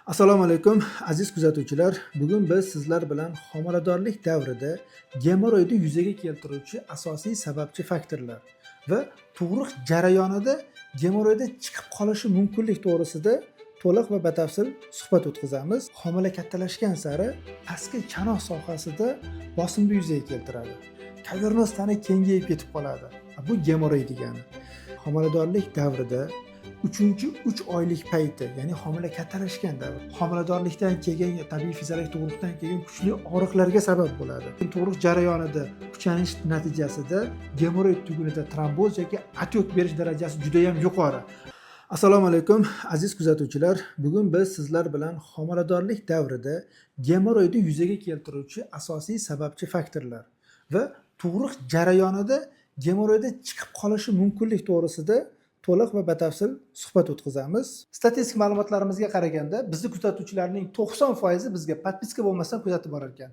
Assalomu alaykum, aziz kuzatuvchilar. Bugun biz sizlar bilan homiladorlik davrida gemoroyni yuzaga keltiruvchi asosiy sababchi faktorlar va tug'ruq jarayonida gemoroyda chiqib qolishi mumkinlik to'g'risida to'liq va batafsil suhbat o'tkazamiz. Homila kattalashgan sari pastki chanoq sohasida bosimni yuzaga keltiradi. Kavernoz tana kengayib ketib qoladi. Bu gemoroy degani. Homiladorlik davrida uchinchi 3 oylik payti, ya'ni homila kattalashgan davr, homiladorlikdan kelgan tabiiy fiziologik tug'ruqdan kelgan kuchli og'riqlarga sabab bo'ladi. Tug'ruq jarayonida kuchanish natijasida gemoroy tugunida tromboz yoki отек berish darajasi juda yam yuqori. Assalomu alaykum, aziz kuzatuvchilar. Bugun biz sizlar bilan homiladorlik davrida gemoroyni yuzaga keltiruvchi asosiy sababchi faktorlar va tug'ruq jarayonida gemoroyda chiqib qolishi mumkinlik to'g'risida to'liq va batafsil suhbat o'tkazamiz. Statistik ma'lumotlarimizga qaraganda, bizni kuzatuvchilarning 90% bizga подписка bo'lmasdan kuzatib borar ekan.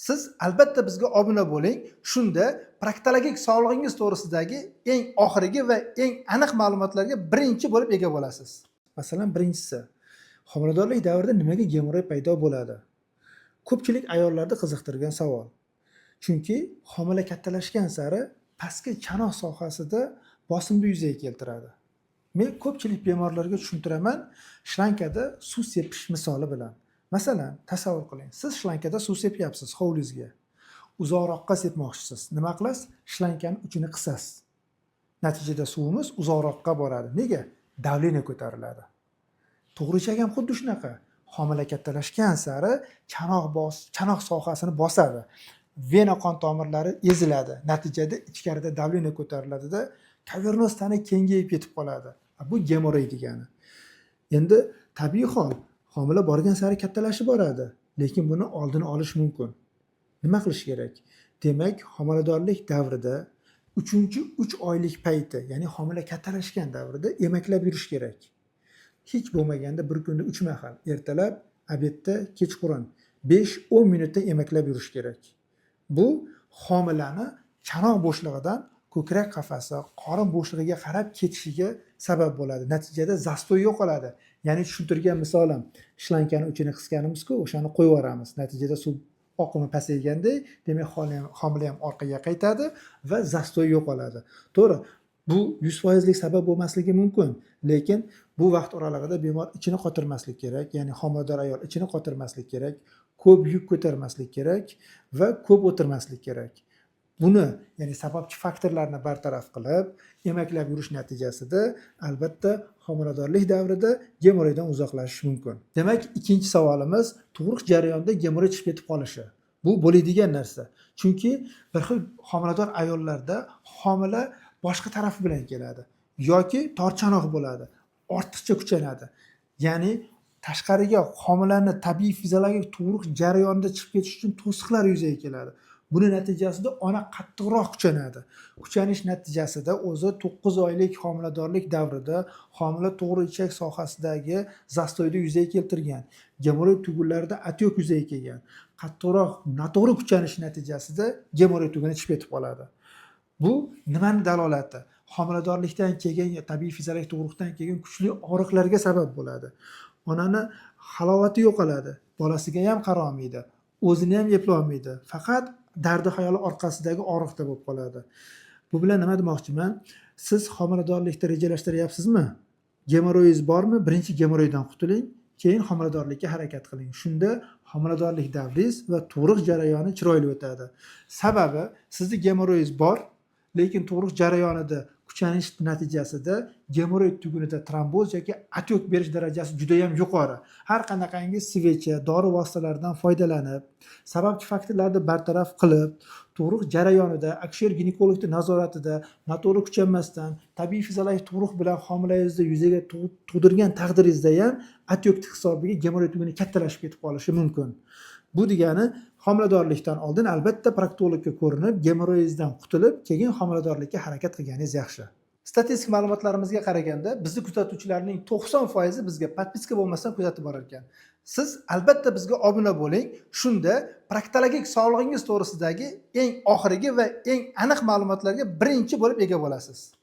Siz albatta bizga obuna bo'ling. Shunda proktologik sog'lig'ingiz to'g'risidagi eng oxirgi va eng aniq ma'lumotlarga birinchi bo'lib ega bo'lasiz. Masalan, birinchisi: homiladorlik davrida nimaga gemoroy paydo bo'ladi? Ko'pchilik ayollarni qiziqtirgan savol. Chunki homila kattalashgan sari pastki chanoq sohasida bosimni yuzaga keltiradi. Men ko'pchilik bemorlarga tushuntiraman shlankada suv sepish misoli bilan. Masalan, tasavvur qiling, siz shlankada suv sepyapsiz hovlingizga. Uzoqroqqa sepmoqchisiz. Nima qilasiz? Shlankani uchini qisasiz. Natijada suvimiz uzoqroqqa boradi. Nega? Давление ko'tariladi. To'g'ri ichak ham xuddi shunaqa. Homila kattalashgan sari chanoq sohasini bosadi. Vena qon tomirlari eziladi. Natijada ichkarida давление ko'tariladida, kavernoz tana kengayib ketib qoladi. Bu gemoroy degani. Endi tabiiy hol, homila borgan sari kattalashib boradi, lekin buni oldini olish mumkin. Nima qilish kerak? Demak, homiladorlik davrida uchinchi 3 oylik payti, ya'ni homila kattalashgan davrida emaklab yurish kerak. Hech bo'lmaganda bir kunda uch mahal: ertalab, обед da, kechqurun 5-10 minutda emaklab yurish kerak. Bu homilani chanoq bo'shlig'idan ko'krak qafasi, qorin bo'shlig'iga qarab ketishiga sabab bo'ladi. Natijada застой yo'qoladi. Ya'ni tushuntirgan misolim, shlankani uchini qisganimizku, o'shani qo'yib yuboramiz. Natijada suv oqimi pasayganda, demak, homila ham orqaga qaytadi va застой yo'qoladi. To'g'ri, bu 100 foizlik sabab bo'lmasligi mumkin, lekin bu vaqt oralig'ida bemor ichini qotirmaslik kerak, ya'ni homilador ayol ichini qotirmaslik kerak, ko'p yuk ko'tarmaslik kerak va ko'p o'tirmaslik kerak. Buni, ya'ni sababchi faktorlarni bartaraf qilib, emaklab yurish natijasida albatta homiladorlik davrida gemoroydan uzoqlashish mumkin. Demak, ikkinchi savolimiz: tug'ruq jarayonida gemoroy chiqib ketib qolishi. Bu bo'ladigan narsa, chunki bir xil homilador ayollarda homila boshqa tarafi bilan keladi yoki torchanoq bo'ladi, ortiqcha kuchanadi, ya'ni tashqariga homilani tabiiy fiziologik tug'ruq jarayonida chiqib ketish uchun to'siqlar yuzaga keladi. Buni natijasida ona qattiqroq kuchanadi. Kuchanish natijasida o'zi 9 oylik homiladorlik davrida homila to'g'ri ichak sohasidagi застой ni yuzaga keltirgan, gemoroy tugunlarida отек yuzaga kelgan. Qattiqroq, noto'g'ri kuchanish natijasida gemoroy tuguni chiqib ketib qoladi. Bu nimani dalolati? Homiladorlikdan kelgan tabiiy fiziologik tug'ruqdan kelgan kuchli og'riqlarga sabab bo'ladi. Onani halovati yo'qoladi, bolasiga ham qarolmaydi, o'zini ham eplolmaydi, faqat dardi xayoli orqasidagi og'riqda bo'lib qoladi. Bu bilan nima demoqchiman? Siz homiladorlikni rejalashtiryapsizmi, gemoroyingiz bormi, birinchi gemoroydan qutuling, keyin homiladorlikka harakat qiling. Shunda homiladorlik davringiz va tug'ruq jarayoni chiroyli o'tadi. Sababi, sizni gemoroyingiz bor, lekin tug'ruq jarayonida kuchanish natijasida gemoroy tugunida tromboz yoki отек berish darajasi juda yam yuqori. Har qanaqangi свеча, dori vositalaridan foydalanib, sababchi faktorlarni bartaraf qilib, tug'ruq jarayonida akusher ginekologni nazoratida noto'g'ri kuchanmasdan, tabiiy fiziologik tug'ruq bilan homilangizni yuzaga tug'dirgan taqdiringizda ham отек hisobiga gemoroy tuguni kattalashib ketib qolishi mumkin. Bu degani, homiladorlikdan oldin albatta proktologga ko'rinib, gemoroyingizdan qutulib, keyin homiladorlikka harakat qilganingiz yaxshi. Statistik ma'lumotlarimizga qaraganda, bizni kuzatuvchilarning 90% bizga подписка bo'lmasdan kuzatib borar ekan. Siz albatta bizga obuna bo'ling. Shunda proktologik sog'lig'ingiz to'g'risidagi eng oxirgi va eng aniq ma'lumotlarga birinchi bo'lib ega bo'lasiz.